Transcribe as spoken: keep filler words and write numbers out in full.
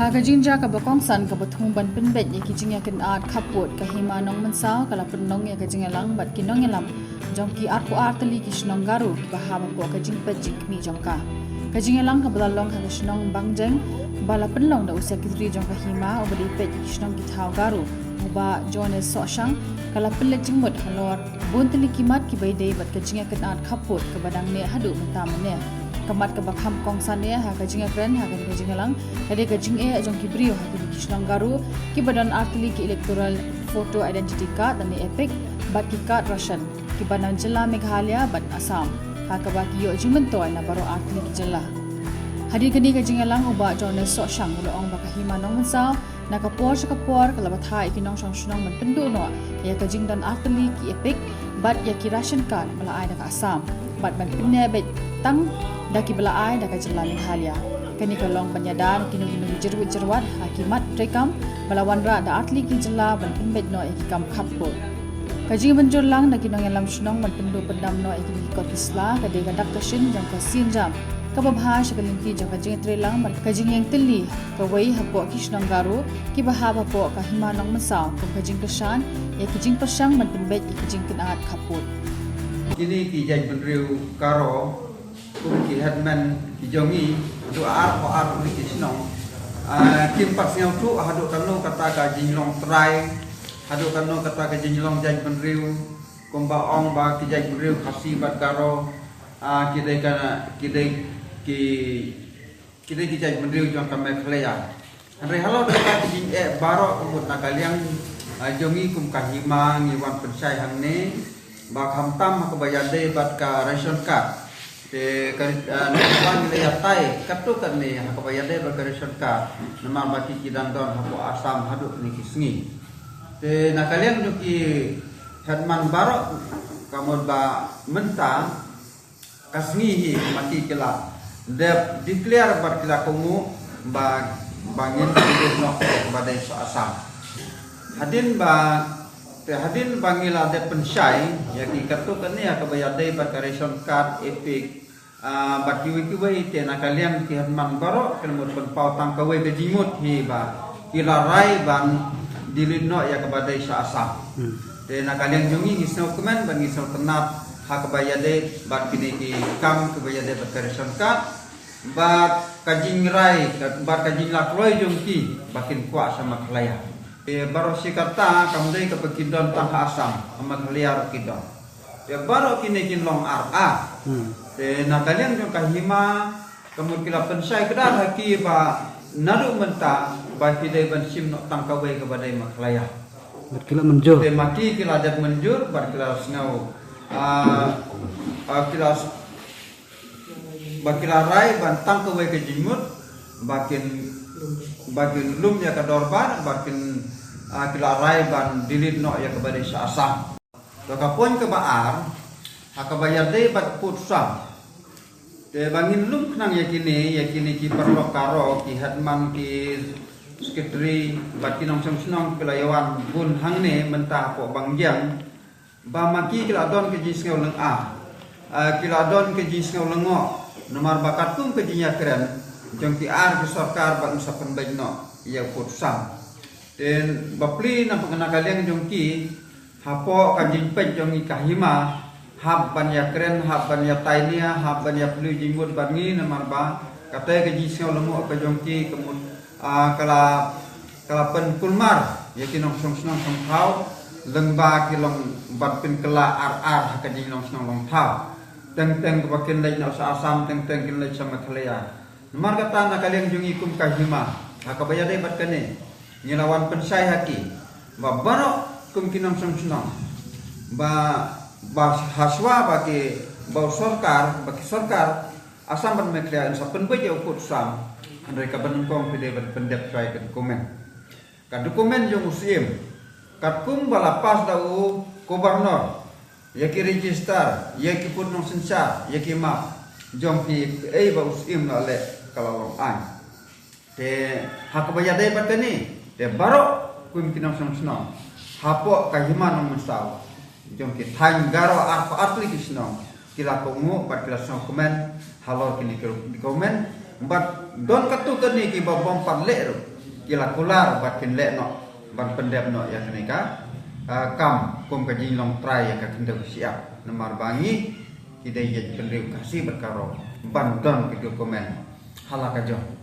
Ka jingjia kaba kongsan kaba thung ban pynbeit ïa ki jingïakynad khappud ka Hima Nongmynsaw ka la pynlong ïa ka jingïalang bad ki nongïalam jong ki arphew ar tylli ki shnong Garo kiba hap hapoh ka jingpeit jingkhmih jong ka. Ka jingïalang kaba la long ha ka shnong Bangjeng ba la pynlong da u sekretari jong ka Hima uba dei peit ïa ki shnong ki thaw Garo, u Bah Jones Sohshang, ka la pynleit jingmut halor bun tylli ki mat kiba ïadei bad ka jingïakynad khappud kaba dang neh haduh mynta mynne. Ka mat kaba kham kongsan eh ha ka jingïakren ha kane ka jingïalang ka dei ka jingeh jong ki briew ha kine ki shnong Garo kiba don ar tylli ki electoral photo identity card lane EPIC bad ki card ration kiba na jylla Meghalaya bad Assam, ha kaba ki ïoh jingmyntoi na baroh ar tylli ki jylla. Hadien kane ka jingïalang, u Bah Jones Sohshang u la ong ba ka Hima Nongmynsaw na ka por sha ka por ka la batai ïa ki nongshong shnong ban pynduh noh ïa ka jingdon ar tylli ki EPIC bad ïa ki ration card ba la ai da ka Assam bad ban pynneh beit tang da kiba la ai da ka jylla Meghalaya. Kane ka long ban ïada na kino kino ki jyrwit jyrwat ha ki mat treikam ba la wanrah da ar tylli ki jylla ban pynbeit noh ïa ki kam khappud. Ka jingmynjur lang da ki nongïalam shnong ban pynduh pyndam noh ïa kine ki kot ki sla ka dei ka dak ka shin jong ka sienjam kaba bha sha ka lynti jong ka jingïatreilang bad ka jingïeng tylli kawei hapoh ki shnong Garo kiba hap hapoh ka Hima Nongmynsaw kum ka jingkyrshan ïa ki jingpyrshang ban pynbeit ïa ki jingkynad khappud. Kine ki jaitbynriew Garo kum ki herhman ki jong ngi haduh arphew ar tylli ki shnong, ah, kim pat sngewthuh haduh katno kata ka jinglong trai, haduh katno kata ka jinglong jaitbynriew, kumba ong ba ki jaitbynriew Khasi bad Garo, ah, ki dei ka, ki dei ki, ki dei ki jaitbynriew jong ka Meghalaya. Hynrei halor kata ka jingeh baroh ka mut na ka liang, ah, jong ngi kum ka Hima ngi wan pynshai hangne ba khamtam ha kaba ïadei bad ka ration card. Te ka, ah, na kaba ngi la ïatai katto katne ha kaba ïadei bad ka ration card, namar ba ki ki dang don hapoh Assam haduh kine ki sngi. Te na ka liang jong ki herhman baroh ka mut ba mynta ka sngi hi ma ki ki la dep declare bad ki la kohnguh ba, ba ngin pynduh noh ïa kaba dei soh Assam. Hadien ba, te hadien ba ngi la dep pynshai ïa ki katto katne ha kaba ïadei bad ka ration card, EPIC, ah, bad kiwei kiwei, te na ka liang ki herhman baroh ki la mut pynpaw tang kawei ka jingmut hi ba ki la rai ban delete noh ïa kaba dei soh Assam. Hmm. Te na ka liang jong ngi ngi sngewkmen bad ngi sngewtynnat ha kaba ïadei bad kine ki kam kiba ïadei bad ka ration card bad ka jingrai bad ka jingla kloi jong ki ba kin kwah sha Meghalaya. Te baroh shi katta kam dei kaba kin don tang ha Assam, ha Meghalaya ruh kin don. Te baroh kine kin long ar ar. Hmm. Te na ka liang jong ka Hima ka mut ki la pynshai kdar ha ki ba naduh mynta ba ki dei ban shim noh tang kawei kaba dei Meghalaya. Bad ki la mynjur. Te ma ki ki la dep mynjur bad ki la sngew, ah, ah, ki la s-, ba ki la rai ban tang kawei ka jingmut ba kin, ba kin lum ïa ka dorbar, ba kin, ah, ki la rai ban delete noh ïa kaba dei soh Assam. To ka point kaba ar ha kaba ïadei bad pud sam. Te ba ngin lum khnang ïa kine, ïa kine ki paralok Garo, ki herhman, ki sekretari bad ki nongshong shnong kiba la ïawan bun hangne mynta hapoh Bangjeng, ba ma ki ki la don ka jingsngew lynga, ah, ki la don ka jingsngew lyngngoh namar ba katkum ka jingïakren jong ki ar ki sorkar ba ngin sa pynbeit noh ïa u pud sam. Te bapli na ka liang jong ki hapoh ka jingpeit jong ngi ka Hima, hap ban ïakren, hap ban ïatai nia, hap ban ïapyllew jingmut bad ngi namar ba katai ka jingsngew lyngngoh ka jong ki ka mut, ah, ka la, ka la pynkulmar ïa ki nongshong shnong shong thaw lyngba ki long ban pynkylla ar ar ha ka jinglong shnong long thaw. Teng teng kaba kin leit noh sha Assam, teng teng kin leit sha Meghalaya. Namar kata na ka liang jong ngi kum ka Hima ha kaba ïadei bad kane ngi la wan pynshai ha ki ba baroh kum ki nongshong shnong ba, ba hashwa ba ki, ba u sorkar, ba ki sorkar Assam bad Meghalaya yn sa pynbeit ïa u pud sam, hynrei kaba nyngkong phi dei ban pyndep shuwa ïa ka document. Ka document jong u Syiem katkum ba la pass da u Governor, ïa ki register, ïa ki pud nongsynshar, ïa ki map jong ki, kaei ba u Syiem la leh ka la long aiñ. Te ha kaba ïadei bad kane, te baroh kum ki nongshong shnong hapoh ka Hima Nongmynsaw jong ki thaiñ Garo arphew ar tylli ki shnong ki la kohnguh bad ki la sngewkmen halor kine ki document. Bad don katto katne kiba bym pat leh ruh ki la kular bad kin leh noh ban pyndep noh ïa kane ka, ah, kam kum ka jinglong trai ïa ka khyndew ka shyiap. Namar ba ngi ki dei ïa ki bynriew Khasi bad ka Garo ban don ki document ha la ka jong.